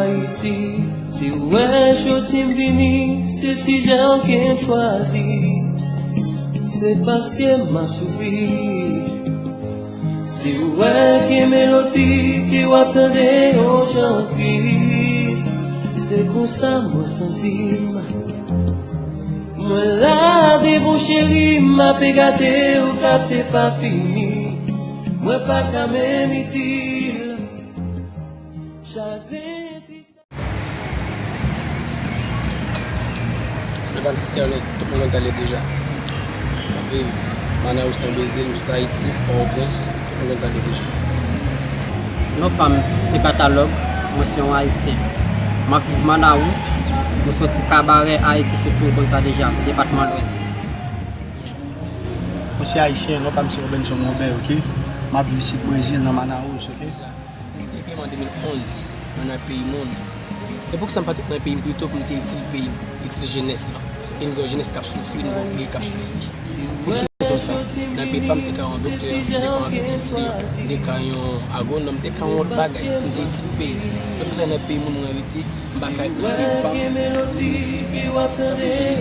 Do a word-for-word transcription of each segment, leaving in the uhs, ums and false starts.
Ayiti, si w wè jodi m vini, se si jan ke m chwazi, se paske m ap soufri. Si w wè ke melodi ke w ap tande yo jan tris, se konsa mwen santi m. Mwen la devan w cheri, m ape gade w, gade pa fini. Mwen pa ka menm itil. Chagren, tristès. Medam, sistè, nou tout moun konn sa l ye deja. M ap viv Manaus nan Brezil, m sot Ayiti, Pòtoprens, tout moun konn sa l ye deja. Non pa m se Katalòg, mwen se yon Ayisyen. M ap viv Manaus, mwen soti Kabarè, Ayiti, tout moun konn sa deja, depatman Lwès. Mwen se Ayisyen, non pa m se Robenson Robert, oke? M ap viv isit Brezil, nan Manaus, oke? M kite peyi m an de mil onz, mwen nan peyi moun. Epi poukisa m pa t nan peyi m pito pou m te itil peyi m, itil jenès lan? E n gen yon jenès k ap soufri, n gen yon peyi k ap soufri. Pou ki rezon sa? Nan peyi pa m, m te ka yon doktè, m te ka yon agrikiltè, m te ka yon agwonòm, m te ka yon lòt bagay, m te itil peyi m. Men poukisa nan peyi moun mwen rete, m pa ka ret nan peyi pa m, m itil peyi m? Tankou jenès,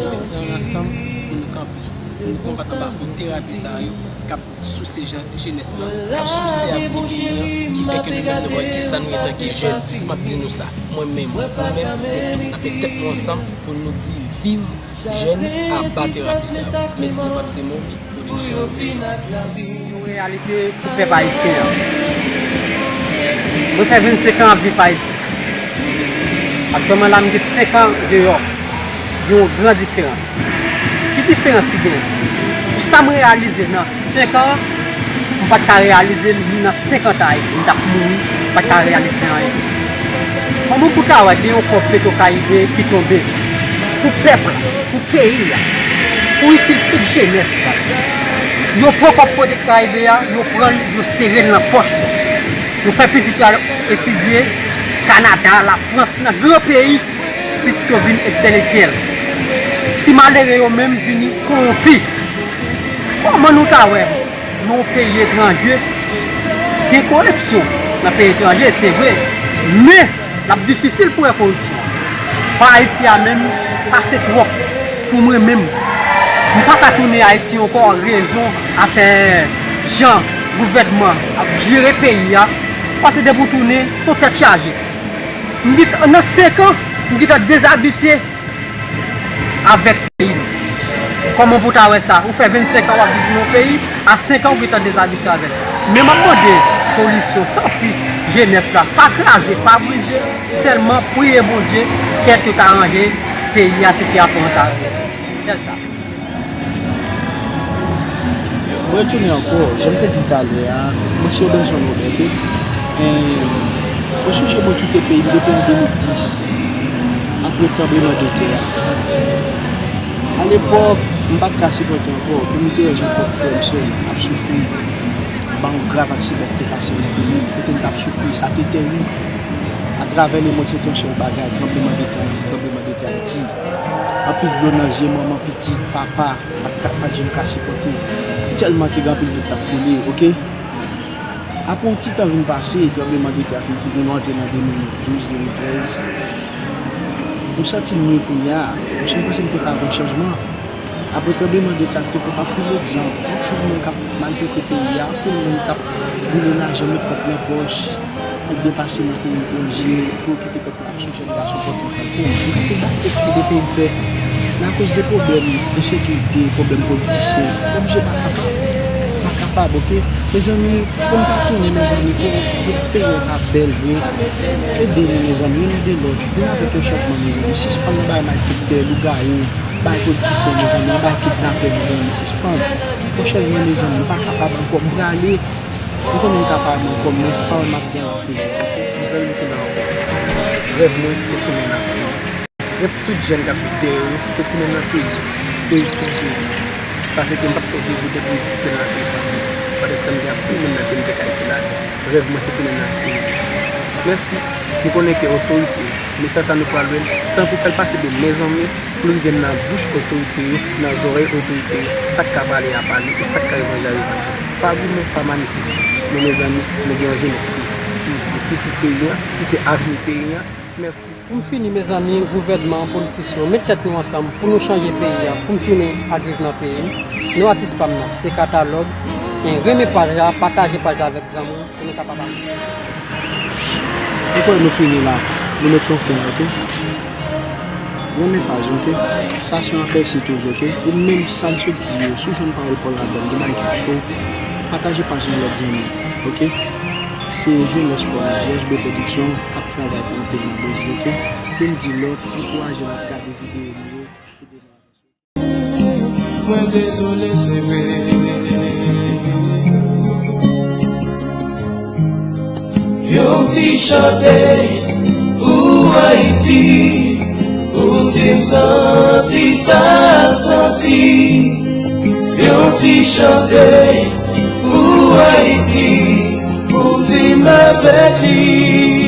ann nou met tèt ansanm pou nou kanpe, pou nou konbat anba fon terapi sa yo k ap souse jan jenès lan, k ap souse avni peyi an, ki fè ke nou menm nou pa wè kisa nou ye tanke jèn. M ap di nou sa, mwen menm, ou menm, nou tout, n ap met tèt nou ansanm pou nou di viv jèn, aba terapi sa yo. Mèsi, nou pa m se Moby, pwodiksyon Vizyon. Yon reyalite pou pèp ayisyen an. Mwen fè vennsenk an ap viv Ayiti. Aktyèlman la, m gen senk an deyò. Gen yon gran diferans. Ki diferans ki genyen? Pou sa m reyalize nan senk an, m pa t ka reyalize l ni nan senkant an Ayiti. M t ap mouri, m pa t ka reyalize anyen. Kòman pou ta wè gen yon kòb Petro Caribe ki tonbe pou pèp la, pou peyi a, pou itil tout jenès la? Yo pran kòb Petro Caribe a, yo pran l, yo sere l nan pòch yo. Yo fè pitit yo al etidye Kanada, Lafrans, nan gran peyi. Pitit yo vin entèlektyèl. Ti malere yo menm vini kowonpi. Kòman nou ta wè nan yon peyi etranje, gen koripsyon nan peyi etranje, se vre, men l ap difisil pou wè koripsyon. Pa Ayiti a menm, sa se twòp pou mwen menm. M pa ka tounen Ayiti ankò, rezon afè jan gouvènman ap jere peyi a, paske depi w tounen, se yon tèt chaje. M gentan, nan senk an, m gentan dezabitye avèk peyi m. Kòman pou ta wè sa? Ou fè vennsenk an w ap viv nan yon peyi, a senk an ou gentan dezabitye avè l. Men m ap mande solisyon, tanpri, jenès la, pa kraze, pa brize, sèlman priye Bondye, kèt yo ta ranje peyi a, sitiyasyon an ta ranje. Sèl sa. Mwen retounen ankò, jan m te di talè a, mwen se Robenson Robert, oke? E, mwen sonje mwen kite peyi m depi an de mil dis, apre tranbleman de tè a. Alepòk, m pa t ka sipòte ankò, pou m te wè jan pwòp frè m, sè m ap soufri, ba yon grav aksidan ki te pase nan peyi m, kote m t ap soufri, sa te terib. Atravè lemonn, se te yon sèl bagay, tranbleman de tè Ayiti, tranbleman de tè Ayiti. Anpil dlo nan zye, manman, pitit, papa, pa t ka, pa t janm ka sipòte. Tèlman te gen anpil dlo k t ap koule, oke? Apre yon ti tan vin pase, tranbleman de tè a fin fini, nou antre nan de mil douz, de mil trèz. M santi m miye kounye a, paske m panse m te ka gen yon chanjman. Apre tranbleman de tè a, te pran anpil egzanp, anpil moun k ap maltrete peyi a, anpil moun k ap boule lajan, met kòb nan pòch, al depase nan peyi etranje, pou kite pèp la sou jèn gason pòte tankou m. M kanpe bat tèt mwen depi m fè. Men akoz de pwoblèm ensekirite, pwoblèm politisyen, m oblije pa kapab. Pa kapab, oke? Mezanmi, pou n pa tounen, mezanmi, pou, pou peyi an ka bèl vre, ede nou, mezanmi, youn ede lòt. Vin avèk yon chanjman, mezanmi. Sispann nan bay malfektè, lougawou, bay politisyen, mezanmi, bay kidnapè, mezanmi. Sispann. Yon chanjman, mezanmi, m pa kapab ankò. M prale. M konnen m ka pa renmen kòm, men se pawòl m ap di an ap rezoud, oke? Nouvèl nou te la ankò. Rèv mwen, se tounen nan peyi. Rèv tout jèn k ap viv dèyè yo, se tounen nan peyi. Peyi ti peyi. Paske m p ap fè de goud epi tounen nan peyi pa m. Pandanstan, m gen anpil moun nan peyi m te ka itil avè. Rèv mwen, se tounen nan peyi. Mèsi. Nou konnen ke otorite, mesaj sa nou pral lwen, tanpri fè l pase de menzanmi, pou l rive nan bouch otorite yo, nan zòrèy otorite yo, sa k ka pale a pale, e sa k ka revanje a revanje. Pa goumen, pa manifeste. Men mezanmi, nou gen yon jenès ki ki se fiti peyi an, ki se avni peyi an. Mèsi. Pou m fini, mezanmi, gouvènman, politisyen yo, met tèt nou ansanm pou nou chanje peyi a, pou m tounen al viv nan peyi m. Non atis pa m nan, se Katalòg. E renmen paj la, pataje paj la avèk zanmi w pou nou kapab avanse. Mwen kwè nou fini la. Nou met yon fen, oke? Renmen paj, oke? Sa se yon apèsi toujou, oke? Ou menm sa n sot di yo, si w jwenn pawòl pa w ladan l, gen bagay ki cho, pataje paj lan lòt zanmi, oke? Se Jenès Pòl la, J S B Production, k ap travay pou nou peyi Brezil, oke? Youn di lòt, ankouraje n ap gade videyo nou yo pou de nou avanse. Mwen dezole, se vre. Yon ti chante pou Ayiti, pou m di m santi sa santi. Yon ti chante pou Ayiti, pou m di m avèk li.